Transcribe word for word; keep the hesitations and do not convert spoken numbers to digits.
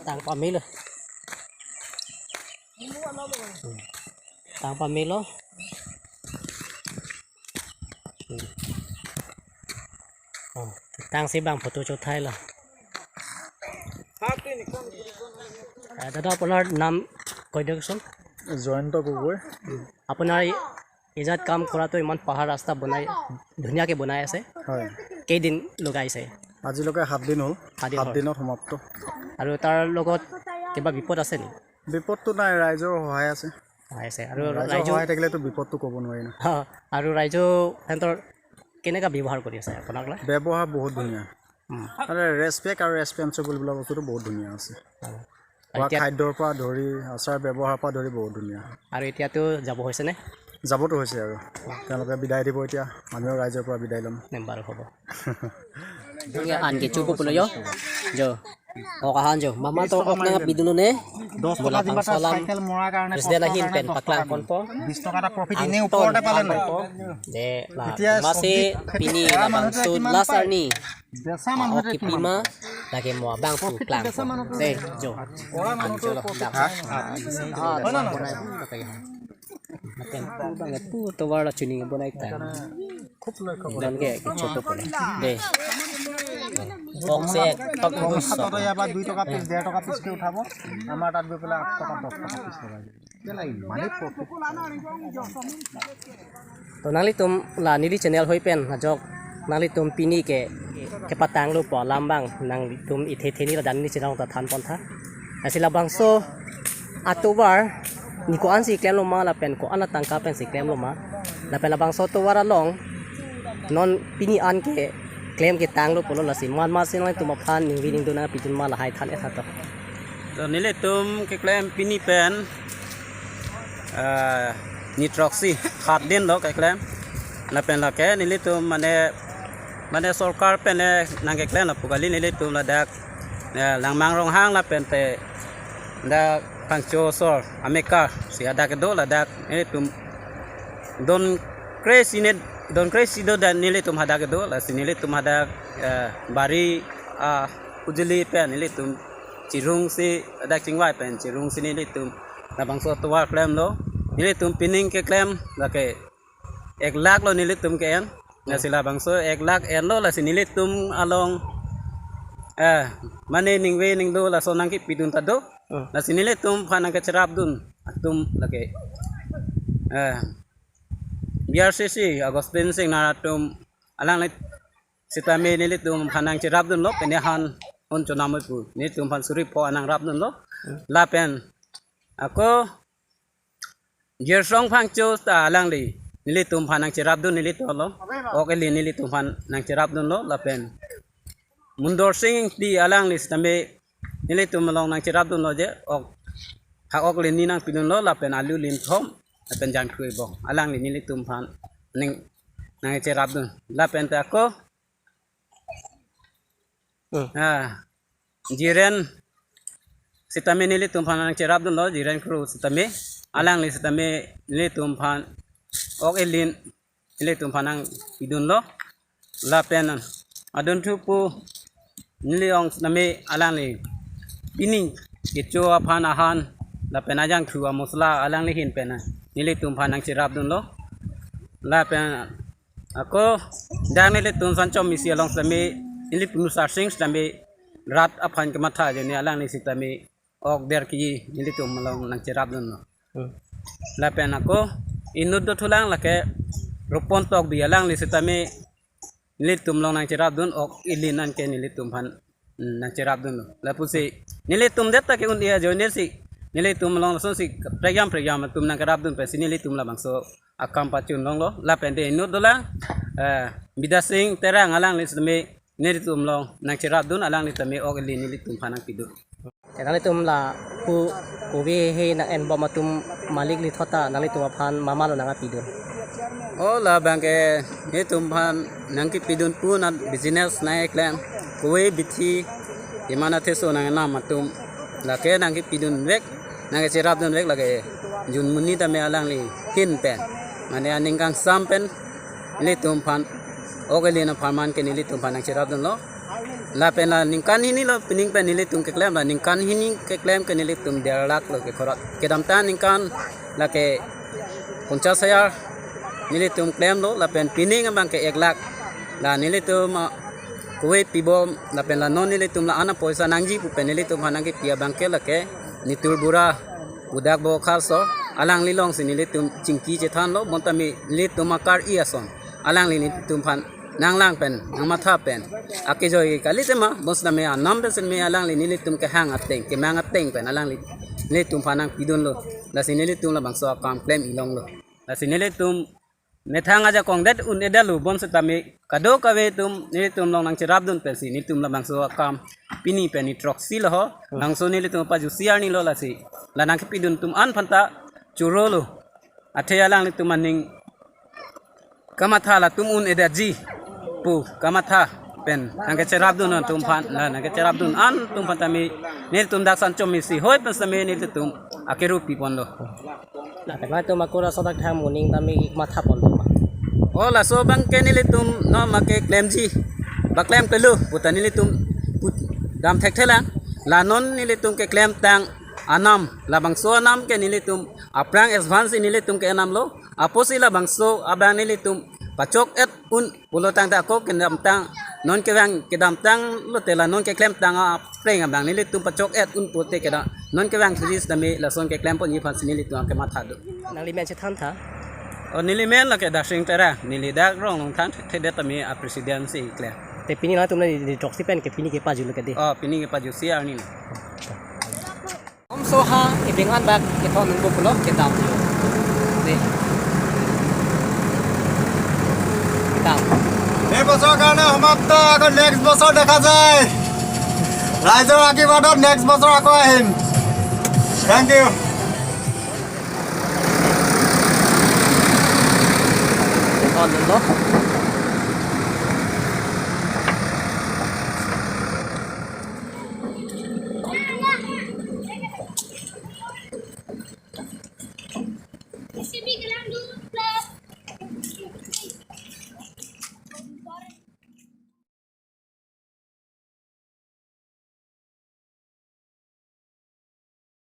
Tang pamelo. Tang pamelo. Oh, tangsi bang photo chothailo. এ, দাদা, আপোনাৰ নাম কৈ দিয়কচোন। জয়ন্ত গগৈ। আপোনাৰ এই, ইজাত কাম কৰাটো ইমান পাহাৰ ৰাস্তা বনাই, ধুনীয়াকে বনাই আছে। হয়। কেইদিন লগাইছে? আজিলৈকে সাত দিন হ'ল। সাত দিন সাত হ'ল। দিনত সমাপ্ত। আৰু তাৰ লগত কিবা বিপদ আছে নেকি? বিপদটো নাই, ৰাইজৰ সহায় আছে। সহায় আছে। আৰু ৰাইজৰ ৰাইজৰ সহায় থাকিলেতো বিপদটো ক'ব নোৱাৰি ন। অ, আৰু ৰাইজৰ সিহঁতৰ কেনেকা ব্যৱহাৰ কৰি আছে আপোনাক লৈ? ব্যৱহাৰ বহুত ধুনীয়া। উম। মানে ৰেচপেক্ট আৰু ৰেচপনচিবল বিলাক বস্তুটো বহুত ধুনীয়া আছে। অ। খোৱা এতিয়া খাদ্যৰ পৰা ধৰি, আচাৰ ব্যৱহাৰৰ পৰা ধৰি বহুত ধুনীয়া। আৰু এতিয়াতো যাব হৈছেনে? যাবতো হৈছে আৰু। তেওঁলোকে বিদায় দিব এতিয়া, আমিও ৰাইজৰ পৰা বিদায় ল'ম। নে, বাৰ হ'ব। Anke chupu pulo yo. Jo. O kahan jo. Mama to ok nang pidun lo ne. দশ টকা যিমান এটা চাইকেল মৰাৰ কাৰণে President ahin pen paklang ponpo. বিশ টকা এটা প্ৰফিট এনেই ওপৰতে পালে নাই। De la এতিয়া masi চব্জি খেতি pini কৰা la bang মানুহ এটাই so কিমান last পায়? Arni. বেচা মানুহ এটাই কিমান পায়? Lagi mo abang pu klang. De jo. কৰা মানুহটোৰ profit. Makan pu bang pu tovar la chuning bonai ta. খুব লক্ষ্য কৰে। Bang ke chupu pulo. De. Pok se, pok kung pok. সাত টকা ইয়াৰ পৰা দুই টকা পিচ, ডেৰ টকা পিচকে উঠাব। আমাৰ তাত গৈ পেলাই আঠ টকা, দহ টকা পিচ লগাই দিব। কেলে ইমানেই profit? To nanglitum la neli channel hoi pen ajok nanglitum pini ke kepatanglo pu alam bang nanglitum ithe theni la dan neli channel ta than pontha. Lasi labangso atovar ni ko-ansi klemlo ma lapen ko-an atangka pensi klemlo ma. Lapen labangso atovar along non pini an ke klem ketanglo pulo lasi man masi nanglitum aphan ningve ningduk nangpidun ma lahai than etha to. To nelitum keklem pini pen, eh, ni throksi, সাত দিন lo keklem. Lapen lake nelitum mane, mane sorkar pen, eh, nangkeklem lapu kali nelitum ladak, eh, Langmang Ronghang lapen te dak Phangcho asor amekar si hadak kedo ladak nelitum don kre-isi ne, don kre-isi do dan nelitum hadak kedo lasi nelitum hadak, eh, bari, ah, ujuli pen nelitum chirungsi dak chingvai pen chirungsi nelitum labangso atovar klemlo. Nelitum pining keklem lake ek lakh lo nelitum ke-en. Lasi labangso ek lakh enlo lasi nelitum along, eh, mane ningve ningduk laso nangkepidun ta do. Hmm. Lasi nelitum aphan nangkecherapdun atum lake, eh, B R C C Augustine Singnar atum alangli sitame nelitum aphan nangcherapdunlo, pene han un chonam pu nelitum aphan suri pho anang rapdunlo. Hmm. Lapen ako Jirsong Phangcho ta alangli nelitum aphan nangcherapdun nelitum along. Ok eli nelitum aphan nangcherapdunlo lapen Mundor Sing Ingti alangli sitame nelitum along nangcherapdunlo je ok ha ok lin ni nangpidunlo lapen alu lin thom lapen jangthu ebong alangli nelitum aphan ning nangcherapdun lapen ta ako Hmm. Ah, Jiren sitame nelitum aphan nangcherapdunlo, Jiren Kro sitame, alangli sitame nelitum aphan ok elin nelitum aphan nangpidunlo, lapen adunthu pu neli ong sitame alangli pini kecho aphan ahan lapen ajangthu amosla alangli ahin pen nelitum aphan nangcherapdunlo, lapen ako dak nelitum Sanchom Isi along sitame neli punu Sarsing sitame rat aphan kematha ajoine alangli sitame ok der kiji nelitum along nangcherapdunlo. Hmm. Lapen ako inut dothulang lake Ropon Tokbi alangli sitame nelitum along nangcherapdun ok elin anke nelitum aphan, mm, nangcherapdunlo. Lapusi nelitum det ta ke-un-e ajoine si nelitum along lasonsi prekjam prekjam atum nangkerapdun pensi nelitum labangso akam pachun longlo lapen te inut dolang, eh, Bidya Sing Terang alangli sitame nelitum along nangcherapdun alangli tame ok elin nelitum aphan nangpidun. Te nanglitum lapu kove he nang-enbom atum malik lithot ta nanglitum aphan mama lo nangpidun? O labang ke nelitum aphan nangkepidun pu nat business nangkeklem kove bithi imana theso nangnam atum lake nangkepidunvek nangkecherapdunvek lake Jun Muni tame alangli ahin pen mane aning kangsam pen nelitum aphan ok elin apharman ke nelitum aphan nangcherapdunlo. Lapen la ningkan hini lo pining pen nelitum keklem, la ningkan hini keklem ke nelitum der lakh lo kekhorot. Kedamtang ningkan lake ponchas hajar nelitum klemlo, lapen pining abang ke ek lakh. La nelitum, ah, kove pibom, lapen la non nelitum la ana poisa nangji pu pen nelitum aphan nangkepi abang ke lake Nitur Bura, Budak Bokhal so, alangli alongsi nelitum chingki chethanlo, bonta mi nelitum akar-i ason. Alangli nelitum aphan nanglang pen, nangmatha pen. Akejoi kali tema, bonsitame anam pen sitame alangli nelitum kehang ateng, kemang ateng pen, alangli nelitum aphan nangpidunlo. Lasi nelitum labangso akam klem-i longlo. Lasi nelitum methang ajakong det un-edetlo, bonsitame kadokave atum nelitum along nangcherapdun pensi nelitum labangso akam pini pen ni throksi lo ho. Bangso nelitum pajutsi arni lo lasi. La nangkepidun atum an aphanta chorolo. Athe alanglitum aning kamatha latum un-edetji pu kamatha pen nangkecherapdun atum aphan, la nangkecherapdun an atum aphan tame nelitum dak Sanchom isi hoi pen sitame nelitum akeru piponlo. La tema atum akur aso dak thang moning tame ik matha ponlo ma? O laso abang ke nelitum non make klemji, ba klem kelu puta nelitum put dam thekthelang. La non nelitum keklemtang anam, labangso anam ke nelitum aphrang advance nelitum ke-enamlo. Apotsi labangso abang nelitum pachok-et un pulo tangte ako kedamtang, non kevang kedamtang lote la non keklemtang aphrang abang nelitum pachok-et un pute kedam, non kevang thuji sitame lason keklem ponji aphansi nelitum akemathado. Nangli men chethan tha? O neli men lake Darsing Terang, neli dak Ronglong thang thedet tame a president si klem. Te pini latum neli throksi pen ke pini kepajutlo ke dei? O pini kepajutsi arni. Om soha, ebeng an bak kethon nungbo pulo kedam. Dei. Kedam. এই বছৰৰ কাৰণে সমাপ্ত, আকৌ নেক্সট বছৰ দেখা যায়। ৰাইজৰ আশীৰ্বাদত নেক্সট বছৰ আকৌ আহিম। Thank you. Kethon nunglo.